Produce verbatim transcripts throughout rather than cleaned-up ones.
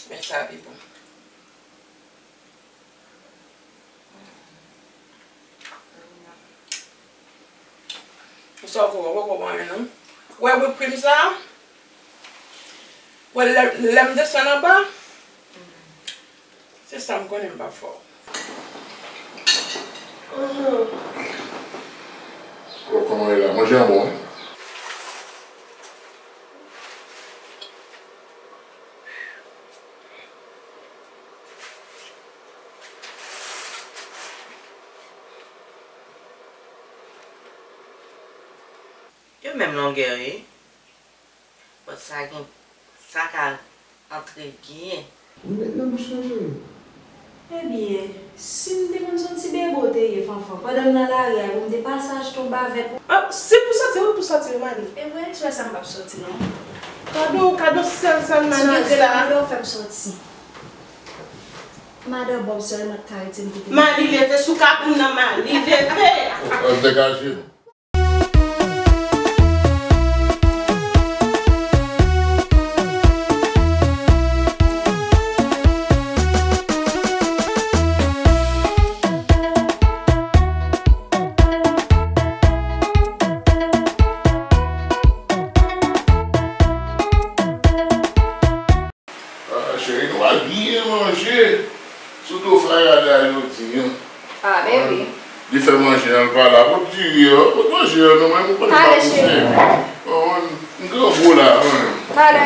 Men sa pi bon. Ou sòti, ou poko manyen non. Wè whip cream sa? Wè lè, lè m desann anba, se sa m konnen m pa fò. Wè kòman w ye la? Manje an bon, wi. Yo menm longè wi. But sa gen, sa ka antre byen. Ou met nan bouch mwen, cheri. Ebyen, si m te konn se yon ti bebe w te ye, Fanfan, pandan m nan lari a, pou m te pase achte yon bavèt pou... Ah, se pou sòti, wi, pou sòti, wi, Mali. E vre, sou sa m p ap sòti, non. Kado, kado sèl sa m nan mete la. Manda w fè m sòti. Madan Bob sèlman t ka rete m kote m. Mali, leve sou kabann nan, Mali, leve! Ou, ou degaje nou. Ah, cheri, nou pa byen manje. Sou do Farada jodi an. Ah, baby. Li fè manje an, l pa la. Pot diri an, pot manje an, non, men ou konnen pa pou sèvi. Oh, m grangou la, wi. Talè.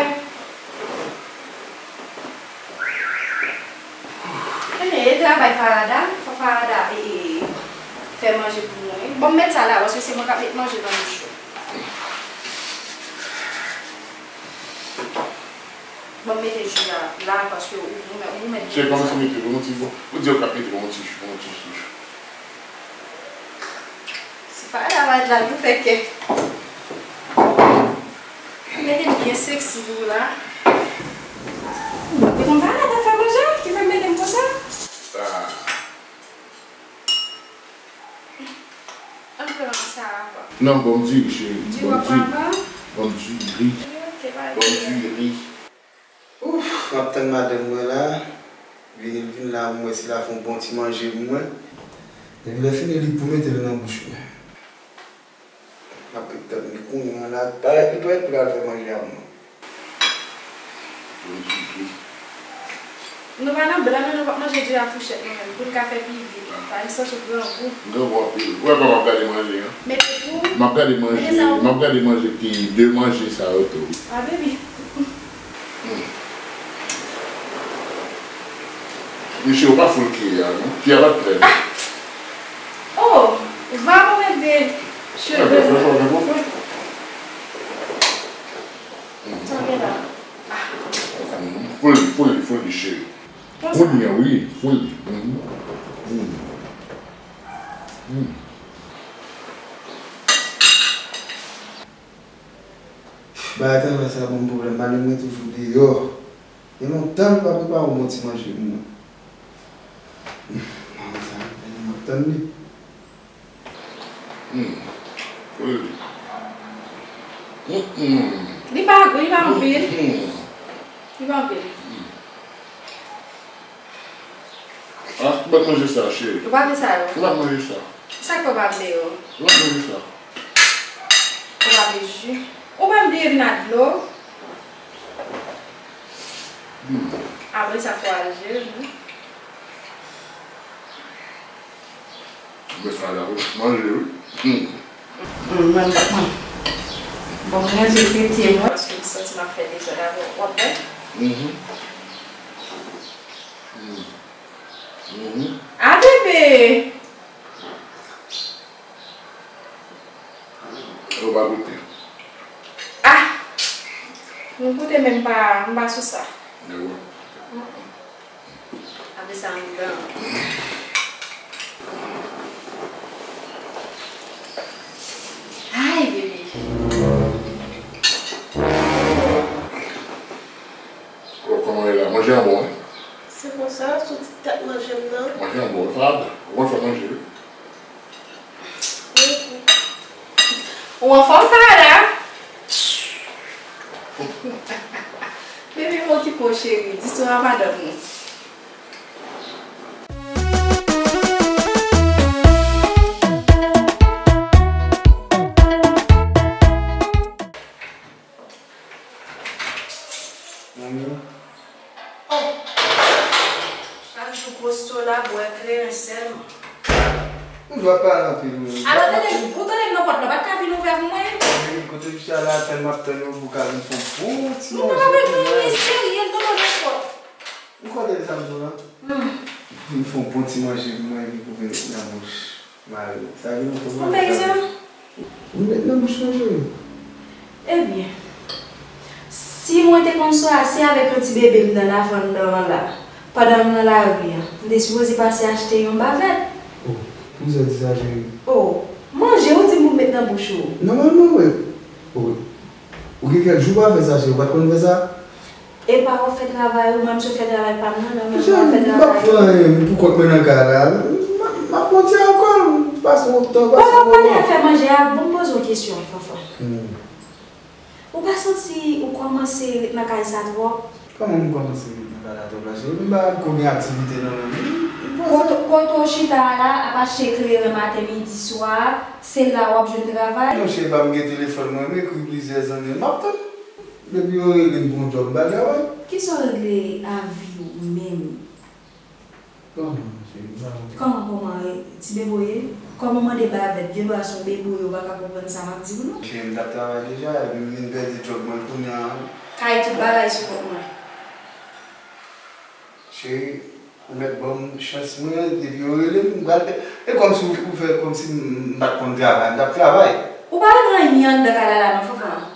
Ebyen, e travay Farada, fò Farada, e, e, e, fè manje pou nou, wi. Bon, m met sa la, paske se mwen k ap met manje nan bouch yo. Bon, m mete ji a la, paske ou, ou, ou mèt... Se kòmsi mete yon ti bon, ou di yo k ap mete yon ti, yon ti, ti. Si Farada pa t la, nou fè kè. Mete m byen seksi pou ou la. Bon, e konsa la, ta fè manje, ki fè m mete m konsa? Ah. Antre nan sa a, papa. Non, ban m diri, cheri. Ban m diri. Ban m diri. Ok, pa gen pwoblèm. Ban m diri. Ouf, m ap tann madanm mwen la. Vini, l vin la pou mwen, si l a fè yon bon ti manje pou mwen. Epi lè fini, li pou mete l nan bouch mwen. M ap ret tann li kounye a la. Parèt li prèt pou l al fè manje a pou mwen. Bon, bon, bon. Nou pa nan blan, non, nou p ap manje diri a fouchèt, nou menm, pou n ka fè pi vit. Paske m santi w grangou. Grangou anpil. Ou wè kòman m ap gade manje an? Mete pou. M ap gade manje, m ap gade manje ki de manje sa yo tou. Ah, baby. Hmm. Mesye, ou pa foul kiye a, non? Kiye a pa t plen. Ah! Oh! Va mwen mete cheve. Fè, fè, fè, fè, fè. Sa gen la. Ah. Mhm. Foul li, foul li, foul li, cheri. Konsa. Foul li, wi, foul li. Mhm. Mhm. Mhm. Bagay travay sa ban m pwoblèm, madanm mwen toujou deyò. Gen lontan li pa prepare yon bon ti manje pou mwen. Madanm sa, m ap tann li. Hmm. Wi. Hmm, hmm. Li pa gou, li pa anpil. Hmm. Li pa anpil. Hmm. Ah, ou pa t manje sa, cheri. Ou pa vle sa, non? Ou pa t manje sa. Sa k fè w pa vle yo? Ou pa t manje sa. Ou pa vle ji? Ou pa bliye vin ak dlo? Hmm. Apre sa, fò al jere, non? Men sa la, wi. Manje, wi. Hmm. Hmm, mwen, mwen, mwen. Bon, mwen, je tete, mwen. Paske m santi m ap fè dezòd avè w. W ap bwè? Mhm. Hmm. Mhm. A, bebe! Ou pa goute? Ah! M goute, men m pa, m pa sou sa. Ewa. Mm-mm. Apre sa, m dan. Ay, bebe. Oh, kòman w ye la? Manje an bon, wi. Se konsa, sou ti tèt manje m nan. Manje an bon, wi, Farada. Ou konn fè manje, wi. Ou anfòm, Farada? Bebe, m okipe. Po cheri, di sou a madanm ou. Manmi. Oh! Chak jou gwo sola, bwè kleren sèlman. Ou dwe pale anpil, wi. Alò, tande, ou tande m nan pòt la, ou pa t ka vin ouvè pou mwen? Wi, kote misye ale a, tann m ap tann ou pou ka vin fè yon bon ti manje pou mwen. Nou pa bezwen serye, l tonton nenpòt. Ou konnen sa m di w la? Hmm. Vin fè yon bon ti manje pou mwen, epi pou vin met nan bouch mari w. Sa gen lontan m pa fè sa. Ou met nan bouch mwen, cheri. Ebyen, si mwen te konn sa, se avèk yon ti bebe m nan lavann nan an la, pandan m nan lari an, m te sipoze pase achte yon bavèt. Oh, poukisa w di sa, cheri? Oh, manje, ou di m pou m met nan bouch ou. Nòmalman, wi. Oh, wi. Ou gen kèk jou w pa fè sa, cheri, ou pa t konn fè sa? Epa ou fè travay ou, mwen m sot fè travay pa m nan, non, men mwen fè travay. Jan m p ap fè anyen, m pou kont mwen nan kay la. M ap, m ap monte ankò, m pase yon tan, pase yon moman. Pandan w pale afè manje a, ban m poze w kesyon, Fanfan. Hmm. Ou pa santi ou kòmanse ret nan kay sa twòp? Kòman m kòmanse ret nan kay la twòp la, cheri? M pa ko gen aktivite nan men m. M, m panse. Kote, kote w chita a la, ap achte kleren maten, midi, swa, se la w ap jwenn travay? Non, cheri, pa m gen telefòn mwen, m ekri plizyè zanmi m, m ap tann. Depi yo rele m pou yon djòb, m pa travay. Kisa w regle avi w menm? Kòman, cheri, m pa konprann. Kòman, kòman, e, ti bebe w ye? Kòman w mande bavèt, gen dwa se yon bebe w ye, ou pa ka konprann sa m ap di w, non? Cheri, m t ap travay deja, epi m vin pèdi djòb mwen kounye a. Kay tout bagay sou kont mwen. Cheri, ou mèt ban m chans mwen, depi yo rele m, m pral fè. E kòmsi ou, ou fè kòmsi m, m pa t konn travay, m t ap travay. Ou pa regle anyen anndan kay la la non, Fanfan.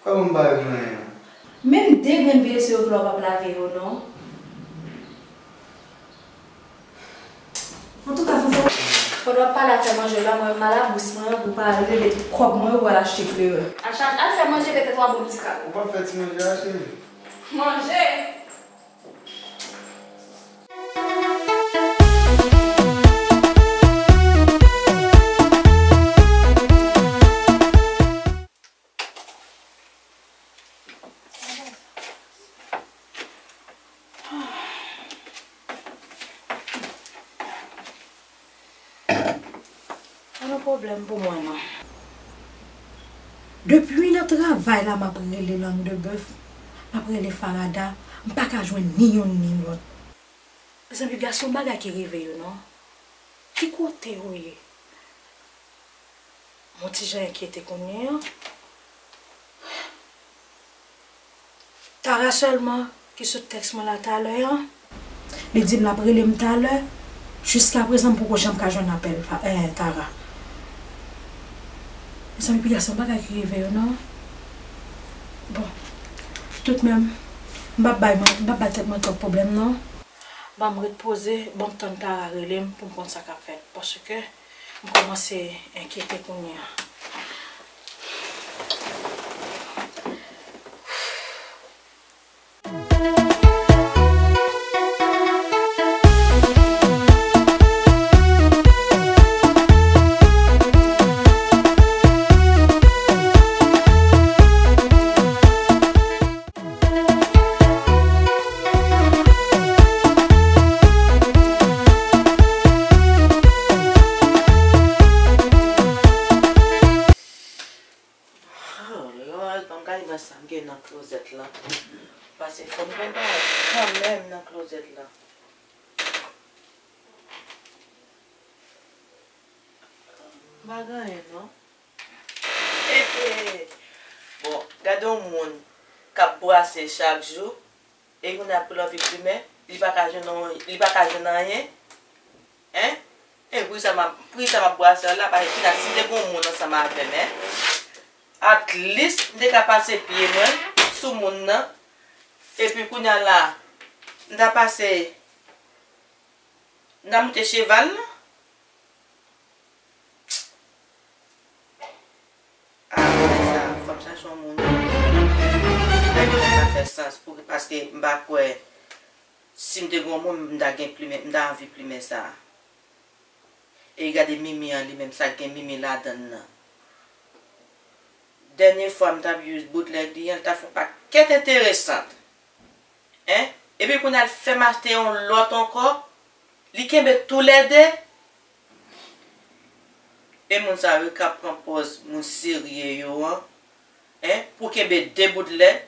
Kòman m pa regle anyen an? Menm de grenn vye se yo ki la w p ap lave yo non. Antouka, Fanfan, pandan w ap pale afè manje w la, mwen m a labous mwen an pou pa leve tout kòb mwen yo pou al achte kleren. Al fè manje, petèt w a bon ti kal. Ou p ap fè ti manje a, cheri? Manje! Pa gen pwoblèm pou mwen non. Depi nan travay la m ap rele Lang de Bèf, m ap rele Farada, m pa ka jwenn ni youn ni lòt. Mezanmi, gason, bagay ki rive yo non. Ki kote yo ye? Mwen ti jan enkyete kounye a. Tara sèlman ki sot tèks mwen la talè an. Li di m l ap rele m talè. Jiskaprezan m poko janm ka jwenn apèl pa, eh, Tara. Mezanmi, piga se yon bagay ki rive yo non. Bon, tout menm, m p ap bay mwen, m p ap bay tèt mwen twòp pwoblèm non. Ban m ret poze, ban m tann Tara rele m pou m konn sa k ap fèt. Paske m kòmanse enkyete kounye a. Oh Lord, ban m gade mwen sa m gen nan klozèt la. Pase fò m gen bagay kanmenm nan klozèt la. M pa gen anyen non. Ehe. Bon, gade yon moun k ap brase chak jou. E kounye a pou l anvi plimen, li pa ka jwenn yon, li pa ka jwenn anyen? Hein? E pri sa m ap, pri sa m ap brase a la, paske kounye a si m te gen yon moun ansanm avè m, hein? At least, m te ka pase pye mwen sou moun nan. Epi kounye a la, m ta pase, m ta moute cheval la. Ah, bagay sa, fò m chache yon moun. Bagay sa pa fè sans, pou, paske m pa kwè, si m te gen yon moun, m ta gen plimen, m ta anvi plimen sa. E gade mimi an li menm, sa k gen mimi ladan l nan. Dènye fwa m t ap use boutlèg li an, l ta fè yon pakèt enteresant. Hein? Epi kounye a l fè m achte yon lòt ankò. Li kenbe toulède. E moun sa yo k ap pran pòz moun serye yo an, hein, pou kenbe de bout lèt.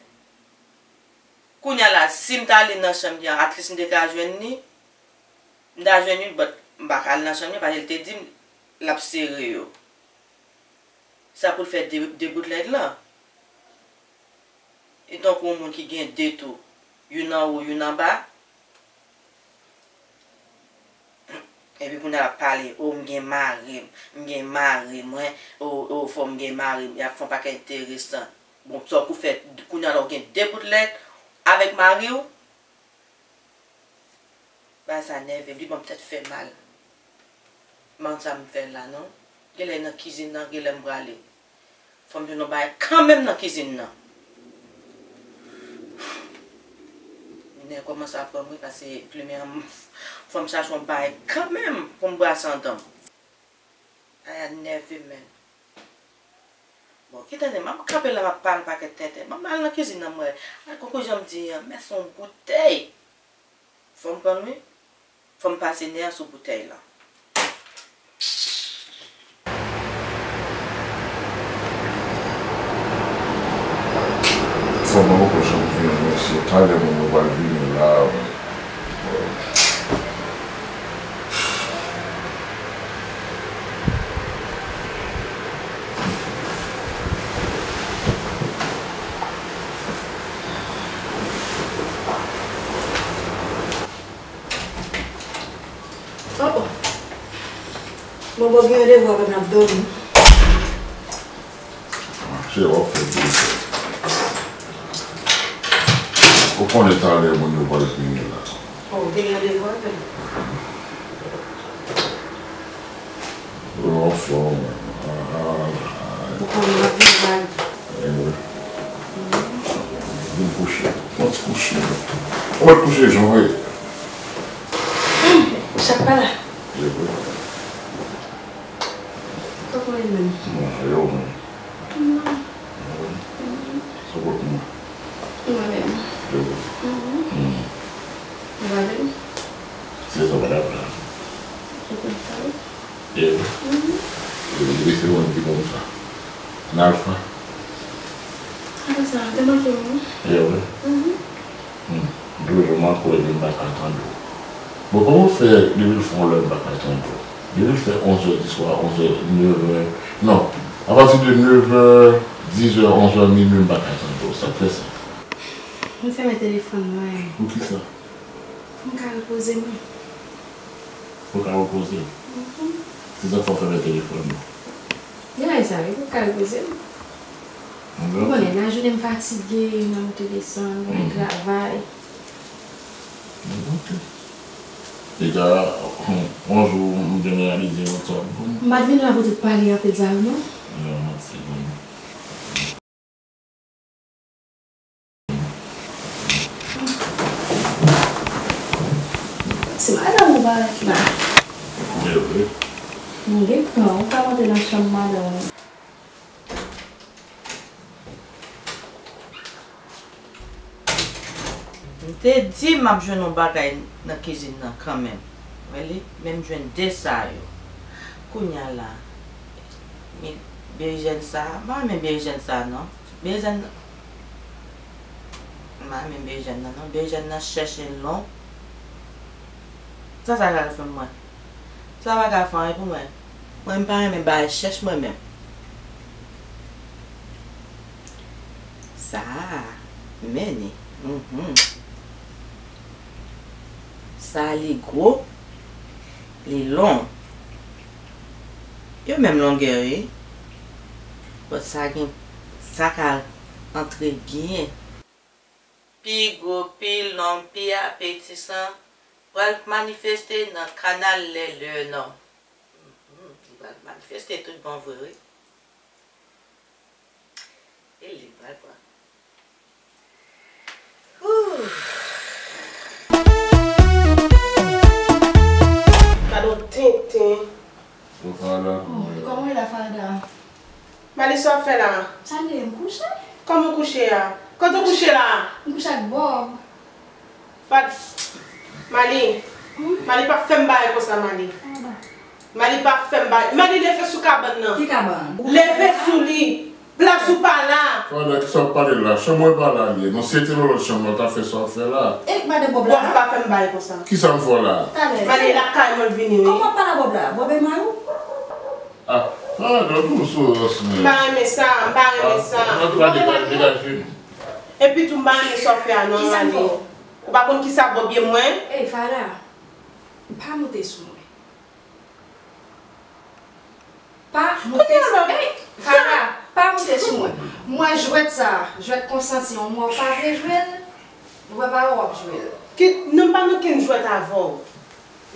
Kounye a la, si m ta ale nan chanm li an, at least m te ka jwenn li. M ta jwenn li, but m pa ka al nan chanm li, paske l te di m l ap sere yo. Sa pou l fè de, de bout lèt lan. E tankou yon moun ki gen de tou, youn anwo, youn anba. Epi kounye a l ap pale, o, m gen mari m, m gen mari mwen, o, o, fò m gen mari m, y ap fè yon pakèt enteresan. Bon, sa w kou fè, kounye a la w gen de bout lèt avèk mari w. Bagay sa nève m, li ban m tèt fè mal. M pa konn sa m fè la non. Genlè nan kizin nan, genlè m prale. Fò m jwenn yon bagay kanmenm nan kizin nan. Nèv kòmanse ap pran m wi, pase plimen an, fò m chache yon bagay kanmenm pou m brase andan m. Bagay a nève m, men. Bon, kite m, m ap kanpe la, m ap pale pakèt tenten. Ban m al nan kizin nan, m wè. Ay, koko jan m di an, men se yon boutèy. Fò m pran l wi. Fò m pase nen an sou boutèy lan. Fò m ankò janm vini, mesye. Talè moun yo pral vini la. Oh, oh. Bon, bon, gen randevou avè m, n ap dòmi. Mache w ap fè pil fè. Ou konnen talè moun yo pral vini la. Oh, gen randevou avè m. Ou anfòm, wi. Ah, ah, ah. Ou konnen m ap vin bay. Anyway. Vin kouche. Mwen ti kouche. Ou mèt kouche, jan w ye. Chak pa la. Anyway. Kòman w ye menm? Mwen, e ou menm? Mwen. Anyway. Sa w pot pou mwen? Mwen menm. Anyway. Mhm. Ou pa vle? Se sa w pa ta vle. Ou konn sa, wi. E wi. Mhm. E wi, se mwen ki konn sa. N al fè. Apre sa, te manke m, wi. E wi. Mhm. Hmm. Dwe manke w epi m pa ka tande w. Bon, kòman w fè depi l fè yon lè m pa ka tande w? Depi l fè onz è di swa, onz è, nèf è, non, apati de nèf è, diz è, onz è, minui, m pa ka tande w. Sa k fè sa? M fèmen telefòn mwen. Poukisa? Pou m ka repoze mwen. Pou w ka repoze w? Mhm. Se sa k fè w fèmen telefòn nan? Gen bagay sa wi, pou m ka repoze m. Ou konnen, lajounen m fatige, nan moute desann, mwen travay. Ok. Deja, yon jou, m te reyalize yon sòt bon. M pa t vin la pou tout pale anpil sa yo, non. Non, se bon. Se madanm ou parèt la. Vre, vre. M gen tan, ou ka monte nan chanm madanm ou. M te di m ap jwenn yon bagay nan kizin nan kanmenm. Wè li, men m jwenn de sa yo. Kounye a la, men berejèn sa, m pa renmen berejèn sa non. Berejèn, m pa renmen berejèn nan non. Berejèn nan chèch e long. Sa sa ka fè mwen? Sa pa ka fè anyen pou mwen. Mwen, m pa renmen bagay chèch mwen menm. Sa, men ni. Mhm. Sa, li gwo, li long. Yo menm longè, wi. But sa gen, sa ka antre byen. Pi gwo, pi long, pi apetisan pral manifeste nan kanal lè lè nò. Mhm, li pral manifeste tout bon vre, wi. E li pral pran. Wouh. Gade yon tenten. Yo, Farada, kòman w ye? Kòman w ye la, Farada? Mali, sa w ap fè la? Sa m ye, m kouche. Kòman w kouche a? Kote w kouche la? M kouche ak Bob. Pat, Mali, Mali pa fè m bagay konsa, Mali. Mali pa fè m bagay. Mali, leve sou kabann nan. Ki kabann? Leve sou li. Plas ou pa la. Fada, kisa w ap pale la? Chanm mwen pa la li ye. Non, si se te nan lòt chanm nan, w ta fè sa w ap fè la. E madan Bòb la? Bòb pa fè m bagay konsa. Kisa m fè w la? Talè. Mali, lakay mwen vini, wi. Kòman w ap pale a Bòb la? Bòb e mari w? Ah, ah, non, tou sou rans mwen. M pa renmen sa, m pa renmen sa. Antouka, degaje m. Epi tou, m pa renmen sa w fè a non, Mali. Ou pa konn kisa Bòb ye mwen? Ey, Fada, pa moute sou mwen. Pa moute sou mwen. Ey, Fada, pa moute sou mwen. Mwen jwèt sa, jwèt konsanti an, mwen pa vle jwe l. Ou pa wè w ap jwe l. Ki, non, m pa nan kenn jwèt avè w.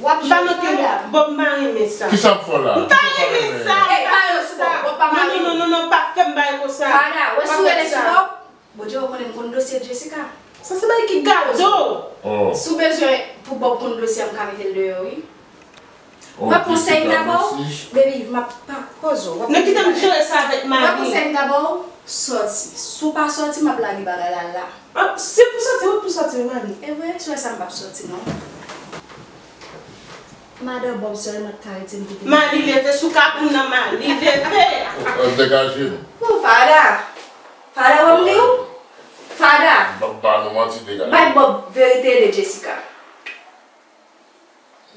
W ap jwe l, Fada. Bòb, m pa renmen sa. Kisa m fè w la? M pa renmen sa. Ey, pa rele sou Bòb. Bòb pa mari w. Non, non, non, non, pa fè m bagay konsa. Fada, wè si w rele sou Bòb, Bondye rekonnen m konn dosye Jessica. Sa se bagay ki gado. Si w bezwen pou Bòb konn dosye a, m ka mete l deyò, wi. W ap konsèy m ta ba w? Baby, m ap pa poze w. Nan kite m jere sa avèk Mali. W ap konsèy m ta ba w? Sòti. Si w pa sòti, m ap lage bagay la la. Ah, se pou sòti, wi, pou sòti, wi, Mali. E vre, si w wè sa, m p ap sòti, non. Madan Bòb sèlman t ka rete m kite. Mali, leve sou kabann nan, Mali, leve. Degaje nou. Ou Fada. Fada, w ap li w? Fada. M p ap ba nou manti, degaje. Bay Bòb verite de Jessica.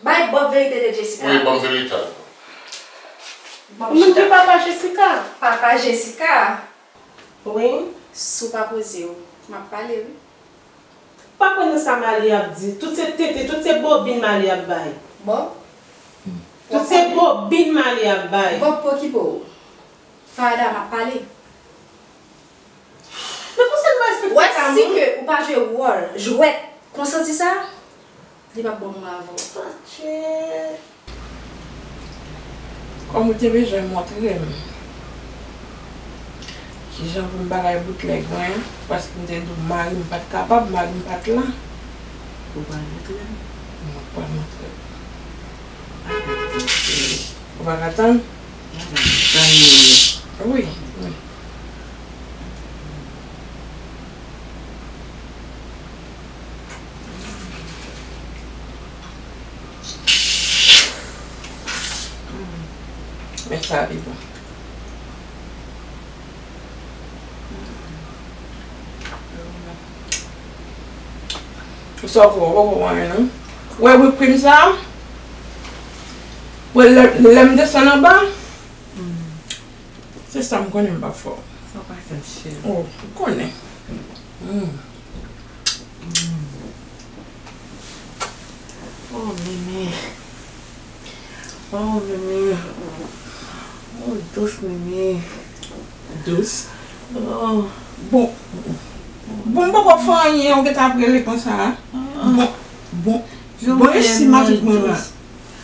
Bay Bòb verite de Jessica. Wi, ban m verite a. Ou menm ki papa Jessica? Papa Jessica. Wi. Si w pa poze w, m ap pale, wi. Pa kwè nan sa Mali ap di. Tout se tenten, tout se bobin Mali ap bay. Bòb? Tout se bobin Mali ap bay. Bòb pokipo. Fada, m ap pale. Men konsa nou pa respekte sa moun. Wè si ke ou pa jwe wòl jwèt konsanti sa, li p ap bon pou mwen avè w. Atchè. Kòm ou te bezwen montre m kijan pou m bagay boutlèg mwen, paske m te di w mari m pa t kapab, mari m pa t la. Ou pral montre m? Mwen pral montre w. Ou pa ka tann? Wi, wi. Men sa li bon. Sa w fè, w poko wè anyen non. Wè whip cream sa? Wè lè, lè m desann anba? Se sa m konnen m p ap fè w. Sa w pa fè m cheri. Oh, m konnen. Mm. Mm. Oh, Mimi. Oh, Mimi. Oh, dous, Mimi. Dous? Oh. Bon. Bon, m poko fè anyen, ou gentan ap rele konsa. Bon, bon. Bon, e si matant mwen la?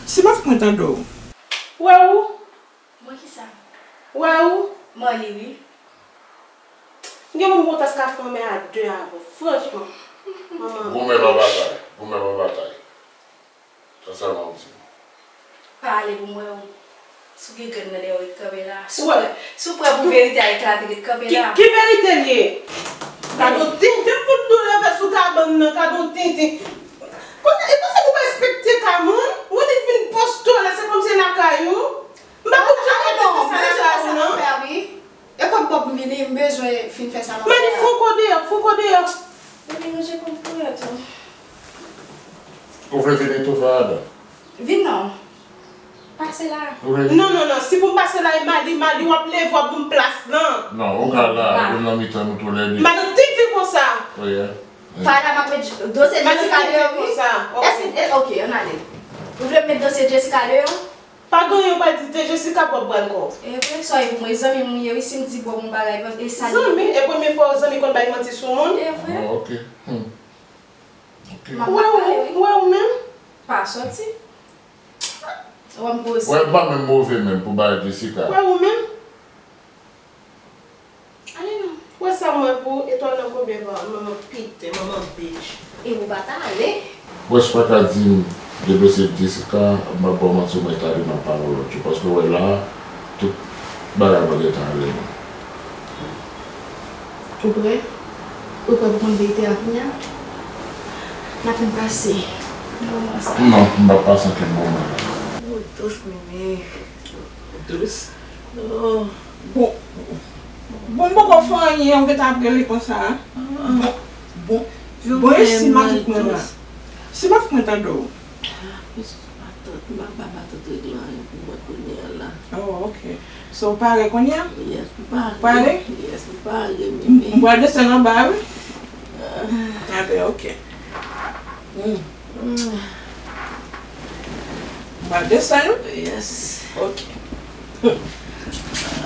Si matant mwen tande w? Wè ou? Mwen kisa? Wè ou? Mwen li wi. M gen pou m pran tas kafe anmè a de avè w, franchman. Manman. Goumen pa batay, goumen pa batay. Sa sèlman m di w. Pa ale pou m wè w. Si w gen grenn nan dèyè w, ret kanpe la. Si w prè, si w prè pou verite a eklate, ret kanpe la. Ki, ki verite l ye? Gade yon tenten fout nou leve sou kabann nan, gade yon tenten. Kounye a, e konsa nou pa respekte ka moun? Ou di vin poste w la, se kòmsi e lakay ou. M pa konn jan mwen te fè sa lakay ou non. E kot Bòb m vini, m bezwen fin fè sa m ap fè a. Mani, fouko deyò, fouko deyò. Mani, ranje kont pou yo tou. Ou vle vini tou, Farada? Vin non. Pase la. Non, non, non, si pou m pase la, e Mali, Mali, w ap leve, w ap ban m plas lan. Non, ou ka la, ou nan mitan nou toulède. M pa nan tenten konsa. Farada, m ap met dosye Jessica deyò wi. Èske, e, ok, ann ale. Ou vle m met dosye Jessica deyò? Pa gen anyen w pral di, te Jessica Bòb pral kò. E vre, sa e pou mwen, zanmi m ou ye wi, si m di Bòb yon bagay, e sa li ye. Zanmi, e premye fwa w zanmi konn bay manti sou moun? E vre. Bon, ok. Hmm. Ok. M ap pale wi. Wè ou menm? Pa sòti. Wè m poze. Wè pa menm move menm pou bay Jessica. Wè ou menm? Ale non. Wè sa m wè pou etwal nan konbyen van, manman piten, manman bitch. E ou pa t ale? Wè si w pa ka di m de dosye Jessica, m ap ba w manti, mwen t ale m ap pale w lòt jou, paske w wè la, tout bagay mwen gentan ale non. Ou prè? Ou prè pou konn verite a kounye a? M ap vin pase. Non, m p ap pase ankenn moman la. Ou dous, Mimi. Dous? Oh. Bon, bon, m poko fè anyen, ou gentan ap rele konsa a. Bon, bon, bon, e si matant mwen la? Si matant mwen tande w? Matant, m pa ba matant regle anyen pou mwen kounye a la. Oh, ok. So, ou pare kounye a? Yes, m pare. Pare? Yes, m pare, Mimi. M pral desann anba, wi. Ah, ben, ok. Mm. Mm. M pral desann, wi. Yes. Ok.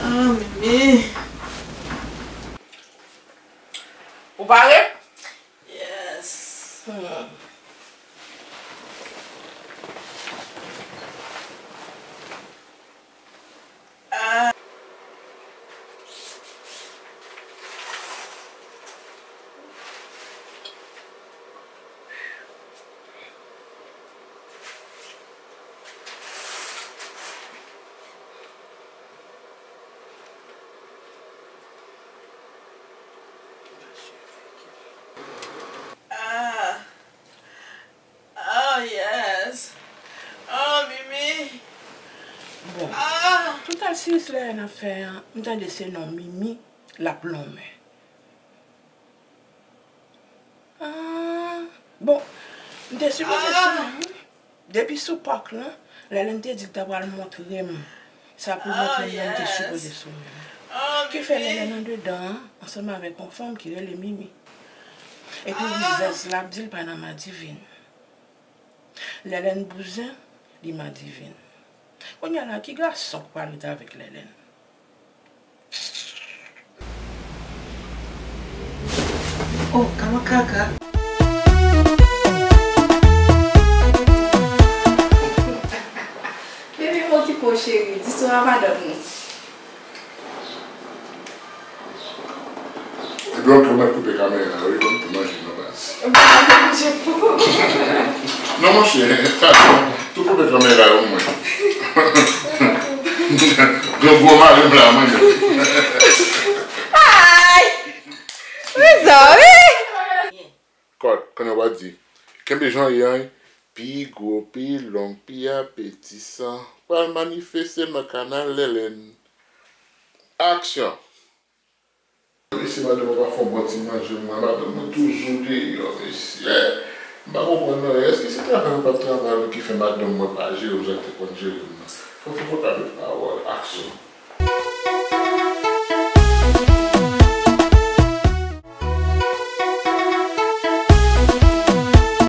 Ah, Mimi. Ou pare? Yes. Hmm. Ah. Ah. Oh, yes. Oh, Mimi. Bon, ah, tout al siris lè n ap fè an, m tande se non Mimi l ap lonmen. Ah, bon, m te sipoze sou menm wi. Depi sou pak lan, Lèlèn te di l ta pral montre m sa pou l montre m nan, m te sipoze sou menm. Ki fè Lèlèn andedan an, ansanm avèk yon fanm ki rele Mimi. Epi rizèz la ap di l pa nan Madivin. Lèlèn bouzen, li Madivin. Kounye a la, ki gason k pral rete avèk Lèlèn? Oh, kama kaka. Bebe, m okipe w, cheri. Di sou a madanm ou. Ebyen, ok, ou mèt koupe kamera yo, wi, ban m tou manje non, baz. Ou pa manje pou. Non, monchè, sa tou koupe kamera yo, mwen. Yon gwo mari m la, mwen menm. Ay! Mezanmi! Kòd, konnen w a di, kenbe jan w ye an, pi gwo, pi long, pi apetisan, pral manifeste nan kanal Lèlèn. Aksyon! Mesye, madanm mwen pa fè yon bon ti manje pou mwen, madanm mwen toujou deyò, mesye. M pa konprann non, èske se travay mwen p ap travay ki fè madanm mwen pa jere m jan l te konn jere m nan? Fò, fò, fò, gade pawòl, aksyon.